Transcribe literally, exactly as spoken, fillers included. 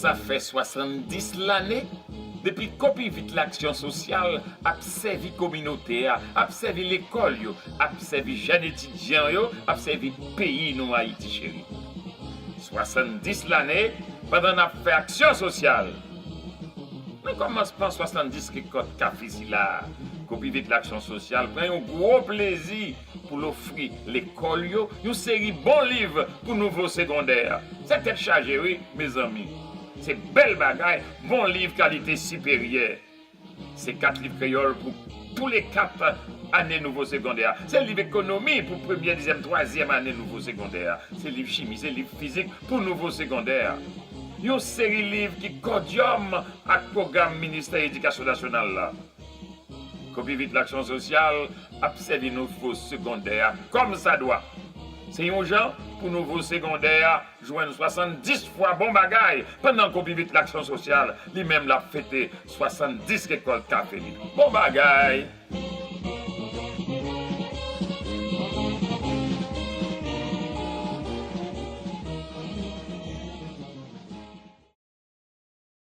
Sa fè swasanndis lane depi Kopivit Laksyon Sosyal ap sèvi kominote a, ap sèvi lekòl yo, ap sèvi jèn etidyan yo, ap sèvi peyi nou Ayiti cheri. Swasanndis lane pandan n ap fè aksyon sosyal. Nan kòmansman swasanndis rekòt kafe sila a, Kopivit Laksyon Sosyal pran yon gwo plezi pou l ofri lekòl yo yon seri bon liv pou nouvo segondè. Se tèt chaje wi, mezanmi. Se bèl bagay, bon liv kalite siperyè. Se kat liv kreyòl pou tou le kat ane nouvo segondè. Se liv ekonomi pou premyè, dezyèm, twazyèm ane nouvo segondè. Se liv chimi, se liv fizik pou nouvo segondè. Yon seri liv ki kòdyòm ak pwogram Ministè Edikasyon Nasyonal la. Kopivit Laksyon Sosyal ap sèvi nouvo segondè a kòmsadwa. Se yon jan pou nouvo segondè a jwenn swasanndis fwa bon bagay pandan Kopivit Laksyon Sosyal li menm l ap fete swasanndis rekòt kafe li. Bon bagay!